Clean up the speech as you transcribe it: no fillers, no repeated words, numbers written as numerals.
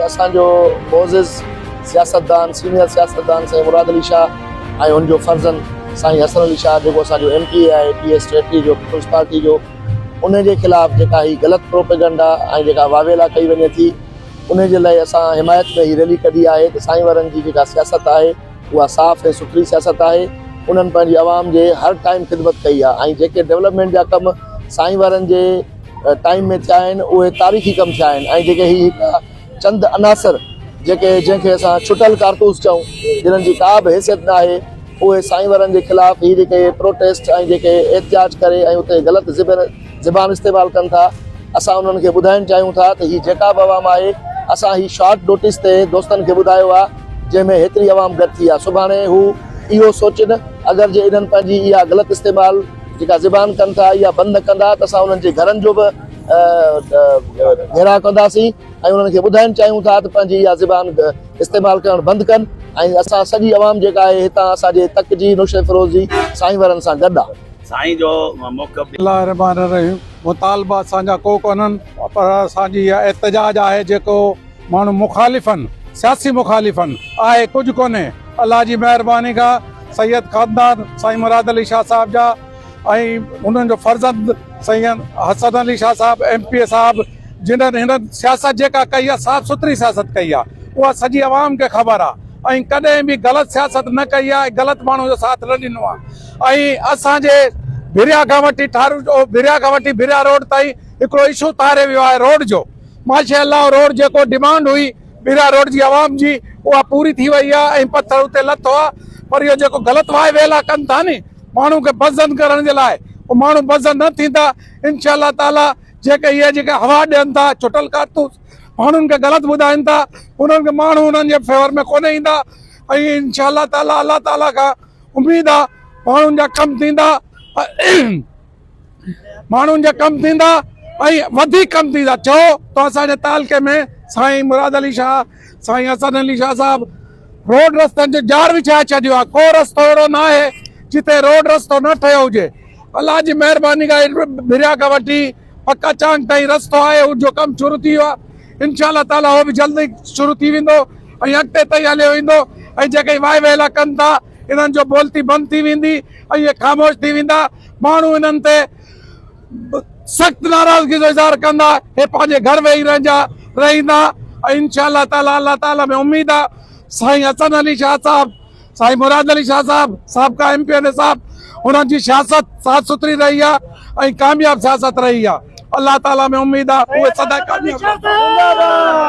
ته اسان جو معزز سياستدان سينيئر سياستدان سائين مراد علي شاهه ۽ ان جو فرزند سائين حسن علي شاهه جيڪو اسان جو ايم پي اي آهي پي ايس 33 جو پيپلز پارٽي جو ان جي خلاف جيڪا هي غلط پروپيگنڊا ۽ جيڪا واويلا ڪئي وڃي ٿي ان جي لاء اسان حمايت ۾ هي ريلي ڪڍي آهي ته سائين وارن جي جيڪا سياست آهي اها صاف ۽ سٿري سياست آهي انهن پنهنجي عوام جي هر ٽائيم خدمت ڪئي آهي ۽ جيڪي ڊولپمينٽ جا ڪم سائين وارن جي ٽائيم ۾ ٿيا آهن اهي تاريخي ڪم ٿيا آهن ۽ جيڪي هي هڪ چند عناصر جيڪي جنهن کي اسان ڇٽل ڪارتوس چئون جنهن جي ڪا به حيثيت نه آهي اهي سائين وارن جي خلاف هي جيڪي پروٽيسٽ ۽ جيڪي احتجاج ڪري ۽ اتي غلط زبان استعمال ڪن ٿا اسان انهن کي ٻڌائڻ چاهيون ٿا ته هي جيڪا به عوام آهي اسان هي شارٽ نوٽيس تي دوستن کي ٻڌايو آهي جنهن ۾ هيتري عوام گڏ ٿي آهي سڀاڻي هو اهو سوچن اگر جي انهن پنهنجي اها غلط استعمال جيڪا زبان ڪن ٿا اها بند نه ڪندا ته اسان انهن جي گهرن جو به گهيراء ڪنداسين ۽ انهن کي ٻڌائڻ چاهيون ٿا ته پنهنجي اها زبان استعمال ڪرڻ بند ڪن ۽ اسان سڄي عوام جيڪا آهي هتان اسان جي تڪ جي نوشهروفيروز جي سائين وارن سان گڏ آهي. سائين جو موقف. بسم الله الرحمٰن الرحيم مطالبا اسان جا ڪو ڪونهن پر اسان جي اها احتجاج آهي جيڪو ماڻهو مخالفن سياسي مخالفن آهي ڪجهه ڪونهي الله جي مهرباني کان سيد خاندان سائين مراد علي شاهه صاحب جا ۽ انهن جو فرزند سيد حسن علي شاهه صاحب ايم پي اي صاحب جنھن هنن سياست جيڪا ڪئي آهي صاف سٿري سياست ڪئي آهي اها سڄي عوام کي خبر آهي ۽ ڪڏهن به غلط سياست نه ڪئي آهي ۽ غلط ماڻهو جو ساٿ نه ڏنو آهي ۽ اسان جي ڀريا کان وٺي ٺارو ڀريا کان وٺي ڀريا روڊ تائين هڪڙو اشو تاري ويو آهي روڊ جو ماشاء الله روڊ جيڪو ڊمانڊ هئي ڀريا روڊ جي عوام جي اها پوري ٿي وئي آهي ۽ پٿر اتي لٿو آهي پر اهو جيڪو غلط واء ويلا ڪن ٿا ني ماڻهو کي بزن ڪرڻ جي لاء اهو ماڻهو بزن نه ٿيندا انشاء الله تعالي جيڪي اهي جيڪي هوا ڏين ٿا ڇٽل ڪارتوس ماڻهن کي غلط ٻڌائين ٿا انهن کي ماڻهو انهن جي فيور ۾ ڪونه ايندا ۽ انشاء الله تعالي الله تعالي کان اميد آ ماڻهن جا ڪم ٿيندا ماڻهن جا ڪم ٿيندا ۽ وڌيڪ ڪم ٿيندا ڇو ته اسان جي تعلقي ۾ سائين مراد علي شاهه سائين حسن علي شاهه صاحب روڊ رستن جو ڄار وڇائي ڇڏيو آهي ڪو رستو اهڙو نه آهي جتي روڊ رستو نه ٺهيو هجي الله جي مهرباني کان ڀريا کان وٺي پڪا چانگ تائين رستو آهي ان جو ڪم شروع ٿي ويو آهي انشاء الله تعالي اهو به جلد ئي شروع ٿي ويندو ۽ اڳتي تائين هليو ويندو ۽ جيڪي وائي ويلا ڪن ٿا انهن جو بولتي بند ٿي ويندي ۽ اهي خاموش ٿي ويندا ماڻهو انهن تي سخت ناراضگي جو اظهار ڪندا هي پنهنجي گهر ويهي رهنجا رهيندا ۽ انشاء الله تعالي الله تعالي ۾ اميد آهي سائين حسن علي شاهه صاحب سائين مراد علي شاهه صاحب سابقا ايم پي اين صاحب انهن جي سياست صاف سٿري رهي آهي ۽ ڪامياب سياست رهي آهي الله تعالي ۾ اميد آهي اهي سدا ڪامياب رهندا.